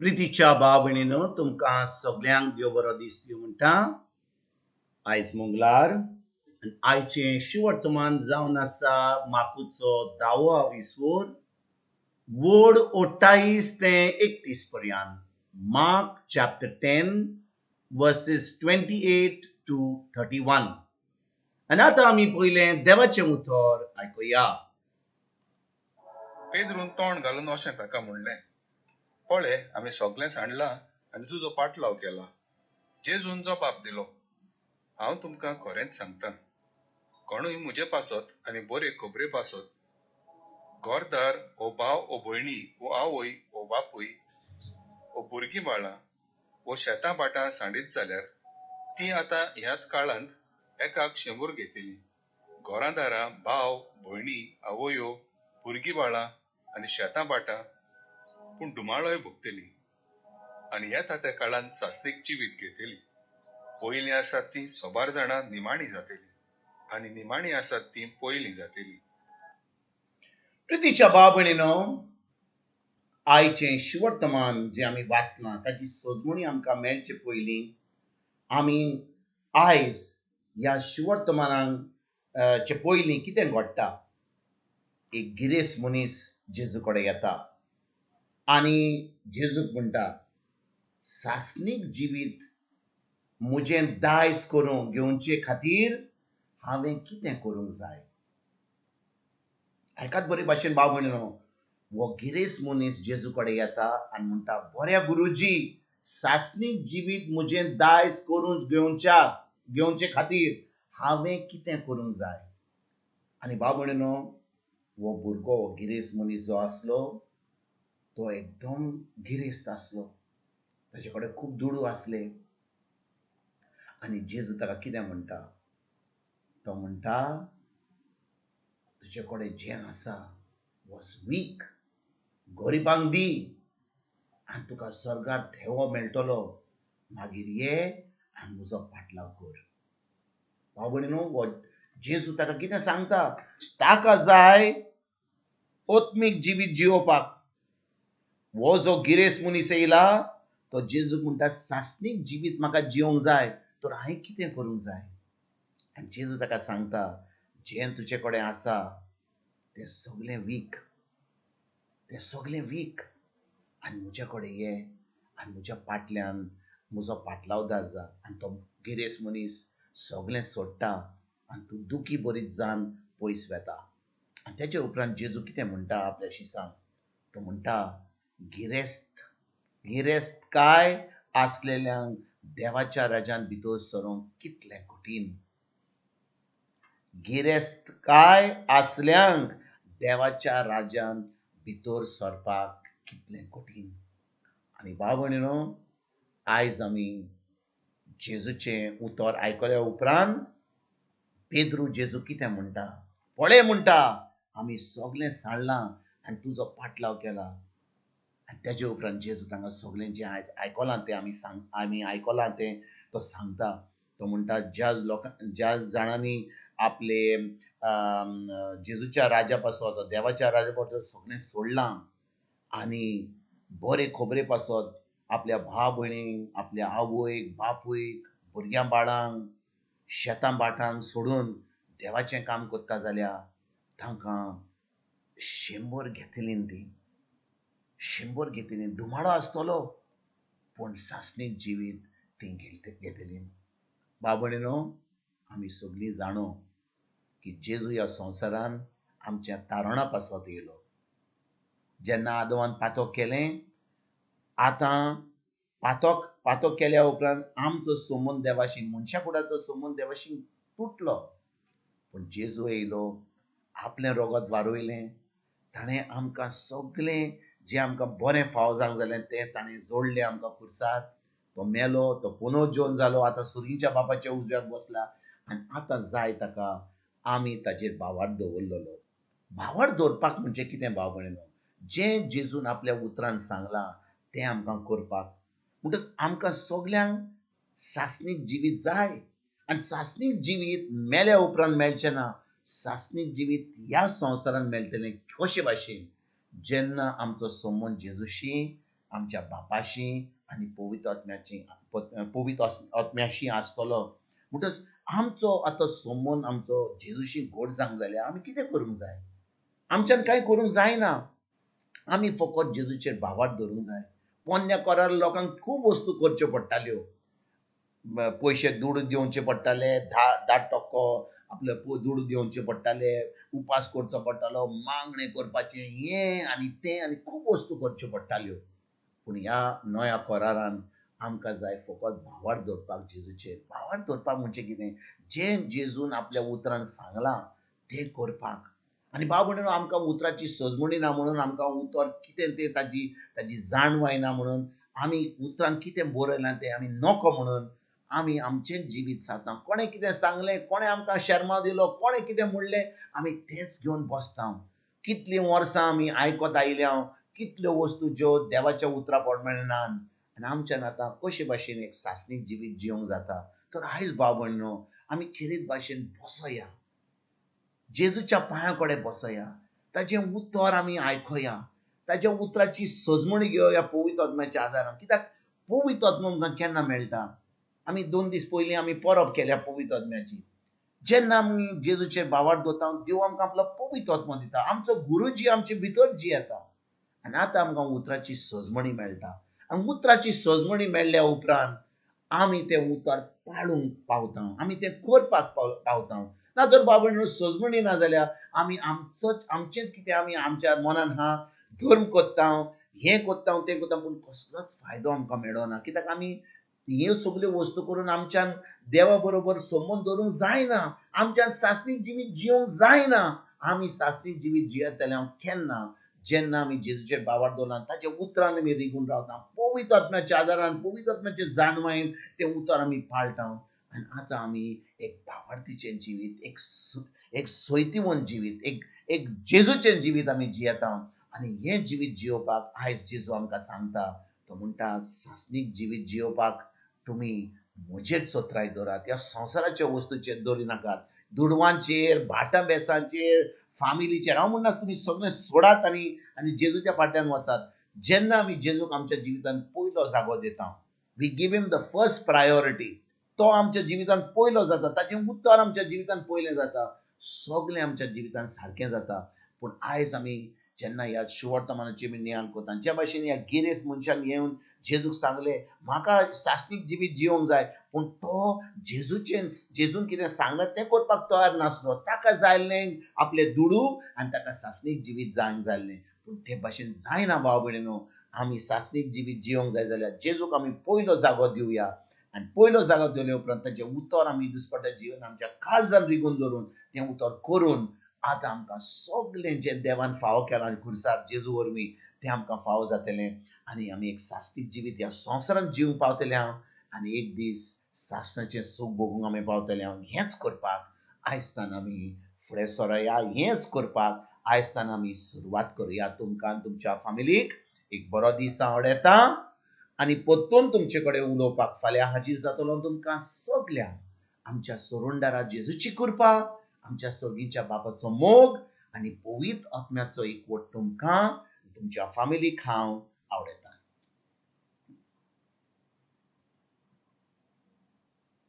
प्रितीच्या भाव भयणीनो, तुमकां सगल्यांक देव बरो दीस दिवं म्हणटा. आयज मंगळार आनी आयचें शिवर्तमान जावन आसा मार्कुचो धावो विसवोर वड 28 ते 31 पर्यंत. Mark chapter 10 verses 28 to 31. आनी आतां आमी पयलें देवाचें उतर आयकुया. पेद्रून तोंड घालून अशें ताका म्हणलें, पळे, आमी सगळें सांडलां आनी तुजो पाटलाव केला. जेजून जबाब दिलो, हांव तुमकां खरेंच सांगतां, कोणूय म्हजे पासत आनी बरे खबरे पासत घरदार वो भाव वो भयणी वो आवय वो बापूय वो भुरगीं बाळां वो शेतां भाटां सांडीत जाल्यार तीं आतां ह्याच काळांत एकाक 100 घेतलीं, घरां दारां, भाव भयणी, आवयो, भुरगीं बाळां आनी शेतां भाटां, पूण धुमाळोय भोगतली आनी येता त्या काळांत सासणीक जिवीत घेतली. पयलीं आसात तीं सोबार जाणां निमाणी जातली आनी निमाणी आसात तीं पयलीं जातली. प्रितीच्या भाव भयणीनो, आयचें शिवर्तमान जें आमी वाचलां ताची सजमणी आमकां मेळचे पयलीं आमी आयज ह्या शिवर्तमानाक चे पयलीं कितें घडटा. एक गिरेस्त मनीस जेजू कडेन येता आनी जेजूक म्हणटा, सासणीक जिवीत म्हजें दायज करूंक घेवचे खातीर हांवें कितें करूंक जाय. आयकात बरे भाशेन भाव भयणीनो, हो गिरेस्त मनीस जेजू कडेन येता आनी म्हणटा, बऱ्या गुरुजी, सासणीक जिवीत म्हजें दायज करून घेवचे खातीर हांवें कितें करूंक जाय. आनी भाव भयणीनो, हो भुरगो, हो गिरेस्त मनीस जो आसलो तो एकदम गिरेस्त आसलो, ताचे कडेन खूब दुडू आसले. आनी जेजू ताका कितें म्हणटा, तो म्हणटा, तुजे कडेन जें आसा वच वीक, गरिबांक दी आनी तुका स्वर्गार ठेवो मेळटलो, मागीर ये आनी म्हजो पाटलाव कर. भाव भयणीनो, हो जेजू ताका कितें सांगता, ताका जाय आत्मीक जिवीत जियोवपाक. हो जो गिरेस्त मनीस येयला तो जेजूक म्हणटा, सासणीक जिवीत म्हाका जियोंक जाय, तर हांवें कितें करूंक जाय. आनी जेजू ताका सांगता, जें तुजे कडेन आसा तें सगलें वीक, तें सगलें वीक आनी म्हज्या कडेन ये आनी म्हज्या पाटल्यान म्हजो पाटलावदार जा. आनी तो गिरेस्त मनीस सगलें सोडटा आनी तूं दुखी बरीत जावन पयस वेता. आनी तेच्या उपरांत जेजू कितें म्हणटा आपल्या शिसांक, तो म्हणटा, गिरेस्त गिरेस्त काय आसलेल्यांक देवाच्या राज्यांत भितर सरूंक कितलें कठीण. गिरेस्त काय आसल्यांक देवाच्या राज्यांत भितर सरपाक कितलें कठीण. आनी भाव भयणीनो, आयज आमी जेजूचें उतर आयकल्या उपरांत पेद्रू जेजू कितें म्हणटा, पळय म्हणटा, आमी सगलें सांडलां आनी तुजो पाटलाव केला. आनी तेजे उपरांत जेजू तांकां सगलें जें आयज आयकलां तें आमी सांग आमी आयकलां तें तो सांगता. तो म्हणटा, ज्या लोकां ज्या जाणांनी आपले जेजूच्या राजा पासत, देवाच्या राजा पासत सगलें सोडलां आनी बरे खबरे पासत आपल्या भाव भयणींक, आपल्या आवयक, बापूयक, भुरग्यां बाळांक, शेतां भाटांक सोडून देवाचें काम करता जाल्यार तांकां 100 घेतलीं, ती 100 घेतली, धुमाडो आसतलो पूण सासणीक जिवीत ती घेतली. भाव भयणीनो, आमी सगळीं जाणो की जेजू ह्या संवसारान आमच्या तारणा पासत येयलो. जेन्ना आदवान पातक केलें, आतां पातक केल्या उपरांत आमचो संबंद देवाशी, मनशा कुडाचो संबंद देवाशी तुटलो. पूण जेजू येयलो, आपलें रगत वारयलें, ताणें आमकां सगळें जें आमकां बरें फाव जावंक जालें तें ताणें जोडलें आमकां खुर्सार. तो मेलो, तो पुनर्जोन जालो, आतां सुर्गीच्या बापाच्या उजव्याक बसला आनी आतां जाय ताका आमी ताचेर भावार्थ दवरलेलो. भावार्थ दवरपाक म्हणजे कितें भाव भयणीनो, जें जेजून आपल्या उतरान सांगलां तें आमकां करपाक. म्हणटच आमकां सगल्यांक सासणीक जिवीत जाय आनी सासणीक जिवीत मेल्या उपरांत मेळचें ना, सासणीक जिवीत ह्या संवसारांत मेळटलें. कशे भाशेन, जेन्ना आमचो संबंद जेजूशी आमच्या बापाशी आनी पवित्र आत्म्याची पवित्र आत्म्याशी आसतलो. म्हणटच आमचो आतां संबंद आमचो जेजूशी घट जावंक जाल्यार आमी कितें करूंक जाय? आमच्यान कांय करूंक जायना. आमी फकत जेजूचेर भावार्थ धरूंक जाय. पोन्न्या कोरार लोकांक खूब वस्तू करच्यो पडटाल्यो, पयशे दुडू दिवचे पडटाले, धा टक्को आपले दुडू दिवचे पडटाले, उपास करचो पडटालो, मागणें करपाचें, हें आनी तें आनी खूब वस्तू करच्यो पडटाल्यो. पूण ह्या नव्या करारान आमकां जाय फकत भावार्थ दवरपाक जेजूचेर. भावार्थ दवरपाक म्हणजे कितें? जें जेजून आपल्या उतरान सांगलां तें करपाक. आनी भाव भयणीनो, आमकां उतराची सजमणी ना म्हणून, आमकां उतर कितें तें ताजी ताजी जाणवाय ना म्हणून, आमी उतरान कितें बरयलां तें आमी नको म्हणून आमी आमचें जिवीत सारता. कोणें कितें सांगलें, कोणें आमकां शर्मा दिलो, कोणें कितें म्हणलें, आमी तेंच घेवन बसता. कितलीं वर्सां आमी आयकत आयल्या, कितल्यो वस्तू ज्यो देवाच्या उतरा प्रमाणे नात, आनी आमच्यान आतां कशे भाशेन एक सासणीक जिवीत जिवंक जाता? तर आयज भाव भयणीनो, आमी खेरीत भाशेन बसया, जेजूच्या पांयां कडेन बसया, ताजें उतर आमी आयकुया, ताज्या उतराची सजमणी घेवया पवित्र आत्म्याच्या आदारान. कित्याक पवित्र आत्मो आमकां केन्ना मेळटा? आमी 2 दीस पयलीं आमी परब केल्या पवित्र आत्म्याची. जेन्ना आमी जेजूचेर भावार्थ दवरता, देव आमकां आपलो पवित्र आत्मो दिता, आमचो गुरुजी आमचे भितर जियेता आनी आतां आमकां उतराची सजमणी मेळटा. आनी उतराची सजमणी मेळ्ळ्या उपरांत आमी तें उतर पाळूंक पावता, आमी तें करपाक पावता. ना जर बाबा सजमणी ना जाल्यार आमी आमचोच आमचेंच कितें आमी आमच्या मनान हा धर्म करता, हें करता, तें करता, पूण कसलोच फायदो आमकां मेळना. कित्याक आमी ह्यो सगल्यो वस्तू करून आमच्यान देवा बरोबर संबंद दवरूंक जायना, आमच्यान सासणीक जिवीत जिवंक जायना. आमी सासणीक जिवीत जियेतले हांव केन्ना? जेन्ना आमी जेजूचेर भावार्थ दवरला, ताच्या उतरान आमी रिगून रावता, पवित्र आत्म्याच्या आदारान, पवित्र आत्म्याच्या जाणवायेन तें उतर आमी पाळटा. आनी आतां आमी एक भावार्थीचें जिवीत, एक सोयतीवंत जिवीत, एक जेजूचें जिवीत आमी जियेता. आनी हें जिवीत जियोवपाक आयज जेजू आमकां सांगता. तो म्हणटा, सासणीक जिवीत जियोवपाक तुमी म्हजेर चत्राय दवरात, ह्या संवसाराच्या वस्तूचेर दवरी नाकात, दुडवांचेर, भाटां बेसांचेर, फामिलीचेर. हांव म्हणना तुमी सगळें सोडात आनी आनी जेजूच्या फाटल्यान वचात. जेन्ना आमी जेजूक आमच्या जिवितांत पयलो जागो दिता, we give him the first priority, तो आमच्या जिवितांत पयलो जाता, ताचें उतर आमच्या जिवितांत पयलें जाता, सगळें आमच्या जिवितांत सारकें जाता. पूण आयज आमी जेन्ना ह्या शुवर्तमानाची आमी नियाळ करता, ज्या भाशेन ह्या गिरेस्त मनशान येवन जेजूक सांगलें म्हाका सासणीक जिवीत जिवंक जाय, पूण तो जेजूचें जेजून कितें सांगलें तें करपाक तयार नासलो. ताका जायलें आपलें दुडू आनी ताका सासणीक जिवीत जावंक जाल्लें. पूण ते भाशेन जायना भाव भयणीनो. आमी सासणीक जिवीत जिवंक जाय जाल्यार जेजूक आमी पयलो जागो दिवया, आनी पयलो जागो दिले उपरांत ताचें उतर आमी दुसपट्या जिवन आमच्या काळजान रिगून दवरून तें उतर करून आतां आमकां सगळें जें देवान फावो केलां खुर्सार जेजू वरवीं तें आमकां फावो जातलें आनी आमी एक सासणीक जिवीत ह्या संवसारांत जिवंक पावतले हांव, आनी एक दीस सासणाचें सूख भोगूंक आमी पावतले हांव. हेंच करपाक आयजतान आमी फुडें सरोया, हेंच करपाक आयजतान आमी सुरवात करुया. तुमकां तुमच्या फामिलीक एक बरो दीस आवडटा आनी परतून तुमचे कडेन उलोवपाक फाल्यां हाजीर जातलो. तुमकां सगल्यांक आमच्या सोरुंडारा जेजूची कृपा, आमच्या सर्गीच्या बापाचो मोग आनी पवित्र आत्म्याचो एकवट तुमकां तुमच्या फामिलीक हांव आवडटा.